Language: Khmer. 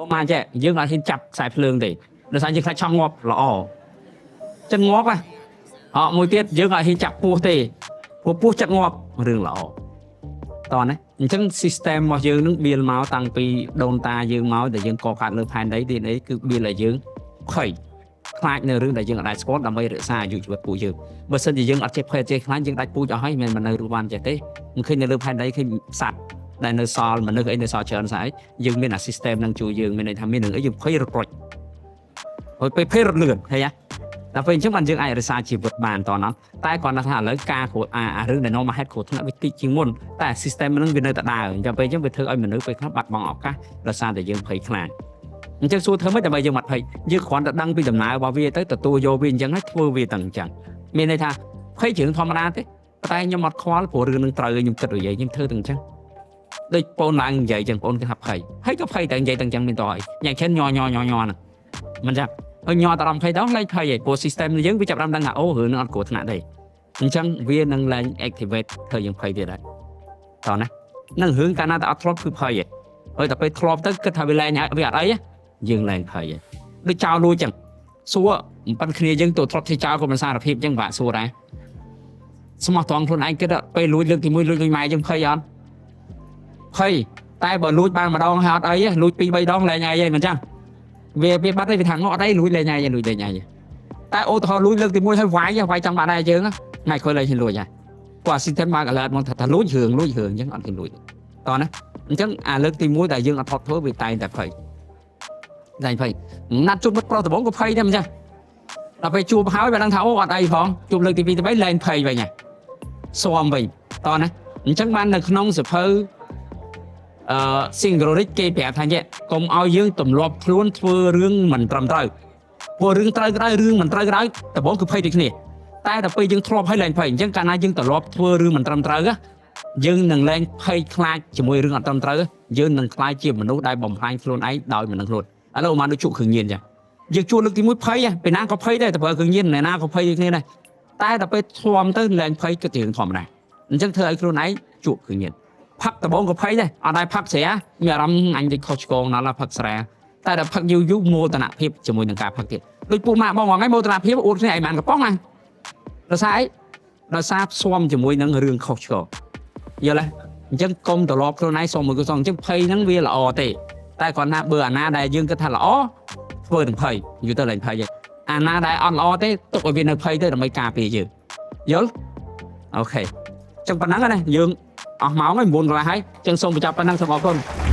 មកចេះយើងអត់ហ៊ានចាប់ខ្សែភ្លើងទេដោយសារយើងខ្លាចឆង់ងាប់ល្អចឹងងាប់ហ៎អមួយទៀតយើងអត់ហ៊ានចាប់ពស់ទេព្រោះពស់ចិត្តងាប់រឿងល្អតោះណាអញ្ចឹង system របស់យើងនឹងបៀលមកតាំងពីដូនតាយើងមកដែលយើងកកើតលើផែនដី DNA គឺបៀលឲ្យយើងភ័យខ្លាចនៅរឿងដែលយើងអត់អាចស្គាល់ដើម្បីរក្សាអាយុជីវិតពួកយើងបើសិនជាយើងអត់ចេះភ័យចេះខ្លាចយើងដាច់ពូជអស់ហើយមិនមែននៅរស់បានចេះទេមិនឃើញនៅលើផែនដីឃើញសត្វដែលនៅសល់មនុស្សអីនៅសល់ច្រើនស្អីយើងមានអា system នឹងជួយយើងមានន័យថាមានរឿងអីយើងភ័យរត់ប្រុចហើយពេលភ័យរត់លឿនឃើញទេដល់ពេលអញ្ចឹងបានយើងអាចរក្សាជីវិតបានតោះណោះតែគ្រាន់តែថាឥឡូវការគ្រោះអារឿងដែលនាំមកហេតុគ្រោះថ្នាក់វាតិចជាងមុនតែ system ហ្នឹងវានៅតែដើរអញ្ចឹងពេលអញ្ចឹងវាធ្វើឲ្យមនុស្សពេលខ្លះបាត់បង់ឱកាសដោយសារតែយើងភ័យខ្លាចអញ្ចឹងសួរធ្វើម៉េចដើម្បីយើងអត់ភ័យយើងគ្រាន់តែដឹងពីដំណើររបស់វាទៅទទួលយកវាអញ្ចឹងហើយធ្វើវាទាំងអញ្ចឹងមានន័យថាភ័យជារឿងធម្មតាទេតែខ្ញុំអត់ខ្វល់ព្រោះរឿងនឹងត្រូវខ្ញុំគិតនិយាយខ្ញុំធ្វើទាំងអញ្ចឹងដូចបងឡើងនិយាយចឹងបងគេថាភ័យហើយក៏ភ័យតែនិយាយទាំងអញ្ចឹងមានតអីយ៉ាងឆិនញ័រញ័រញ័រញ័រហ្នឹងមិនចឹងហើយញ័រតែដល់ភ័យដល់លែងភ័យឯងព្រោះ system យើងវាចាប់ផ្ដើមដឹងថាអូរឿងនឹងអត់គ្រោះថ្នាក់ទេអញ្ចឹងវានឹងលែង activate ធ្វើយើងភ័យទៀតហើយតោះណានឹងរឿងកាលណាតែអត់ធ្លាប់គឺភ័យឯងហើយតែពេលធ្លាប់ទៅគិតថាវាលែងហើយវាអត់អីយើងលែងភ័យឯងដូចចោលលួចចឹងសួរមិនប៉ិនគ្នាយើងទៅធ្លាប់ធ្វើចោលក៏មិនសារភាពចឹងបាក់សួរដែរស្មោះត្រង់ខ្លួនឯងគិតពេលលួចលើកទី1លួចលួចម៉ែយើងភ័យអត់ភ័យតែបើលួចបានម្ដងហើយអត់អីលួច2 3ដងលែងអីហើយមិនចឹងវាវាបាត់ហើយវាថាងក់អត់អីលួចលែងអីលួចលែងអីតែអូតហោលួចលើកទី1ហើយវាយវាយចង់បាត់ដែរយើងថ្ងៃក្រោយលែងហ៊ានលួចហើយគាត់ system បើក alert មកថាលួចរឿងលួចរឿងអញ្ចឹងអត់ហ៊ានលួចតោះណាអញ្ចឹងអាលើកទី1ដែលយើងអត់ថត់ធ្វើវាតែងតែភ័យតែភ័យណាត់ជួបមិត្តប្រុសដំបូងក៏ភ័យដែរមិនចឹងដល់ពេលជួបហើយវាដឹងថាអូអត់អីផងជួបលើកទី2ទី3លែងភ័យវិញហើយស៊ាំវិញតោះណាអញ្ចឹងបាននៅក្នុងសភៅអឺ synchronic គេប្រាប់ថាចេះកុំឲ្យយើងទម្លាប់ខ្លួនធ្វើរឿងមិនត្រឹមត្រូវព្រោះរឿងត្រូវក៏ដោយរឿងមិនត្រូវក៏ដោយដំបូងគឺភ័យដូចគ្នាតែដល់ពេលយើងធ្លាប់ហើយលែងភ័យអញ្ចឹងកាលណាយើងត្រឡប់ធ្វើរឿងមិនត្រឹមត្រូវយើងនឹងលែងភ័យខ្លាចជាមួយរឿងអត់ត្រឹមត្រូវយើងនឹងខ្លាចជាមនុស្សដែលបំផ្លាញខ្លួនឯងដោយមិនដឹងខ្លួនឥឡូវមកដូចជក់គ្រឿងញៀនចឹងយើងជួលលើកទី1ភ័យពេលណាក៏ភ័យដែរតែប្រើគ្រឿងញៀនអ្នកណាក៏ភ័យដូចគ្នាដែរតែដល់ពេលធំទៅលែងភ័យគិតជារឿងធម្មតាអញ្ចឹងធ្វើឲ្យខ្លួនឯងជក់គ្រឿងញៀនផឹកដំបូងក៏ភ័យដែរអត់ដែរផឹកស្រាមានអារម្មណ៍អញដូចខុសឆ្គងណាស់ផឹកស្រាតែដល់ផឹកយូរយូរមោទនភាពជាមួយនឹងការផឹកទៀតដូចពូម៉ាក់បងថ្ងៃមោទនភាពអួតគ្នាឯងបានកំប៉ុងណាដោយសារអីដោយសារស៊ាំជាមួយនឹងរឿងខុសឆ្គងយល់ទេអញ្ចឹងកុំត្រឡប់ខ្លួនឯងសុំមួយកុសលអញ្ចឹងភ័យហ្នឹងវាល្អទេតែគ្រាន់ថាបើអាណាដែលយើងគិតថាល្អធ្វើនឹងភ័យយូរទៅលែងភ័យទេអាណាដែលអត់ល្អទេទុកឲ្យវានៅភ័យទៅដើម្បីការពារយើងយល់ OK ចឹងប៉ុណ្ណឹងណាយើងអស់ម៉ោងហើយ9កន្លះហើយចឹងសូមបញ្ចប់ប៉ុណ្ណឹងសូមអរគុណ។